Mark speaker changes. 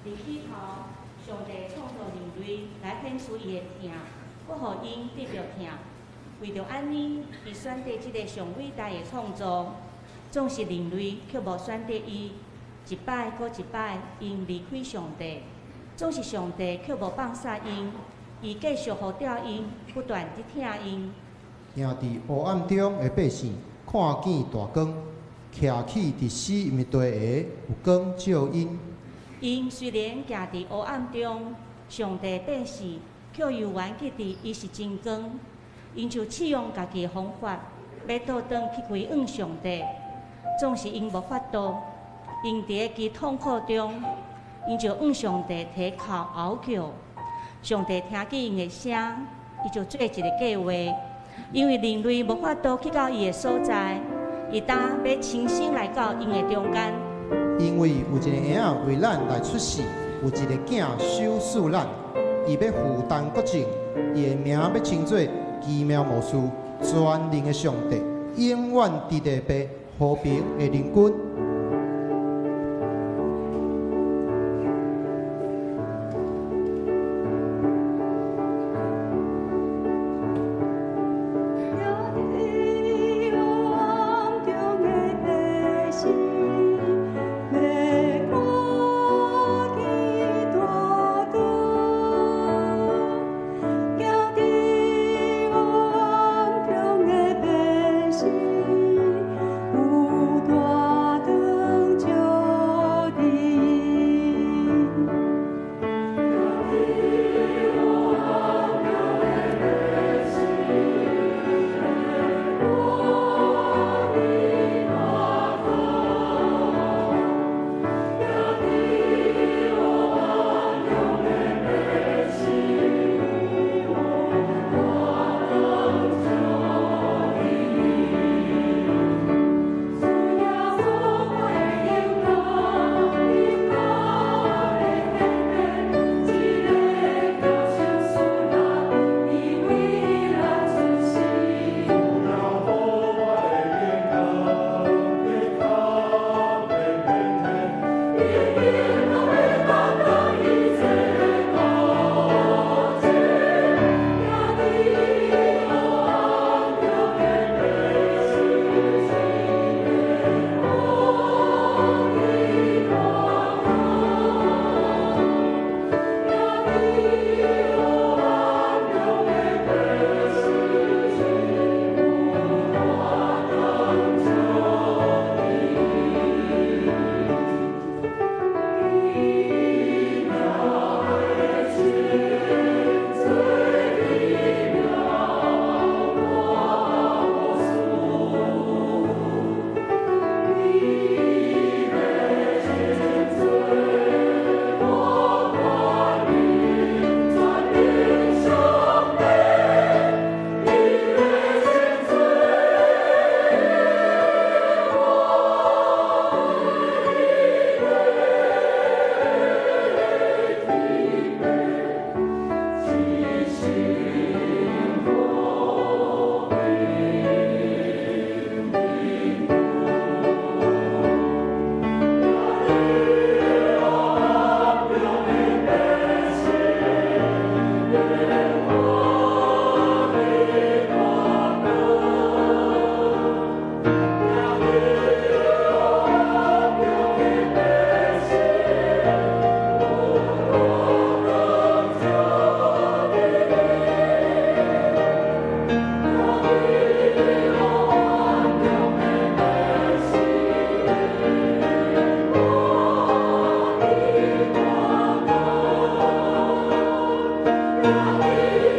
Speaker 1: 佇起頭，上帝創造人類來顯出伊的疼，閣予𪜶得著疼。為著按呢，伊選擇這个上偉大的創造，總是人類卻無選擇伊，一擺閣一擺，𪜶離開上帝，總是上帝卻無放捨𪜶，伊繼續呼召𪜶，不斷佇疼𪜶。
Speaker 2: 行佇黑暗中的百姓，看見大光；徛起佇死蔭的地下，有光照𪜶。
Speaker 1: 𪜶雖然行佇黑暗中，上帝百姓卻猶原記得伊是真光。𪜶就試用家己的方法，欲倒轉去歸向上帝，總是𪜶無法度。𪜶佇个其痛苦中，𪜶就向上帝提口嗷叫。上帝聽見𪜶的聲，伊就做一个計畫。因為人類無法度去到伊的所在，伊擔欲親身來到𪜶的中間。
Speaker 2: 因為有一个嬰仔為咱來出世，有一个囝賞賜咱，伊欲負擔國政，伊的名欲稱做奇妙謀士、全能的上帝、永遠佇地父、和平的靈君。
Speaker 3: 行佇黑暗中的百姓，欲看見大光；行佇黑暗中的百姓，有大光照佇𪜶。行佇黑暗中的百姓，欲看見大光。行佇黑暗中的百姓，有大光照佇𪜶。主耶穌的榮耀，榮耀的顯現，一个囝賞賜咱，伊為咱出世。
Speaker 4: 主耶和華的榮耀，榮耀的顯現，已經欲擔當一切國政。行佇黑暗中的百姓，看見大光。行佇黑暗中的百姓，有大光照𪜶。奇妙的真最奇妙謀士，伊的真最無權柄，全能上帝，伊的真最無天父，齊心和平的君。行佇黑暗中的百姓，欲看見大光。行佇黑暗中的百姓，有大光照佇𪜶。行佇黑暗中的百姓，看見大光。行佇